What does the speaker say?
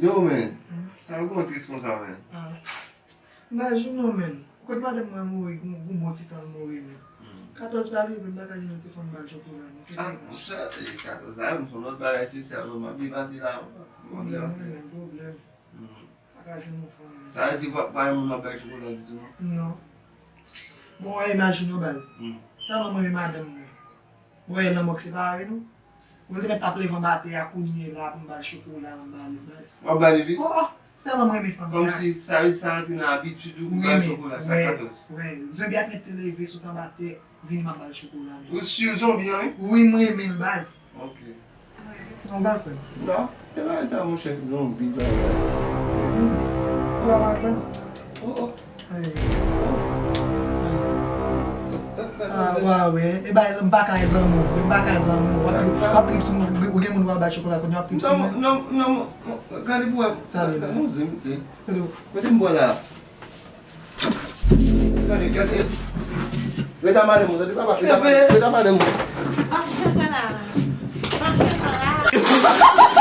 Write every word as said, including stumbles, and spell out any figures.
Yo, men. Sa yo gon tris konsa, men. Ah. M pa jwenn non, men. Kot madanm mwen mouri, gon, gon bon ti tan l mouri, men. Hmm. Katòz pa rive, m pa ka jwenn yon ti fanm ba l chokola, non. Ah, monchè, e katòz la, m se yon lòt bagay espesyal, non, m ap viv ase la, m ap viv ase. Pwoblèm, men, pwoblèm. Hmm. Pa ka jwenn yon fanm, men. Sa vle di, pa, pa gen moun w ap bay chokola ditou, non? Non. Bon, wè, imajine w, baz. Hmm. Sèlman mwen, men madanm mwen. Ou wè lanmò k separe nou? Mwen te mèt ap leve anba tè a kounye la pou m ba l chokola, m ba li baz. W ap ba li wi? Oh, oh, sèlman mwen renmen fanm sa. Kòmsi sa vle di sa rantre nan abitid ou pou ba l chokola, sa katòz. Wi, wi. Zonbi a t mèt te leve sot anba tè, vini m ap ba l chokola, men. Ou si zonbi an, wi? Wi, m renmen l baz. Ok. Non, w pa kwè. Non, e bagay sa, monchè, zonbi, bagay. Ou pa kwè? Oh, oh. Ah, wa wè. E ba, m pa ka zanmi w vre, m pa ka zanmi w. W ap trip, w ap trip sou mwen, ou gen moun w al bay chokola kounye a, w ap trip sou mwen. Non, non, non, gade pou wè. Sa vle di? Non, zen, zen. Kote m bwè la? Gade, gade. Reta madanm ou, tande papa, reta madanm, reta madanm ou. Mache pa la. Mache pa la.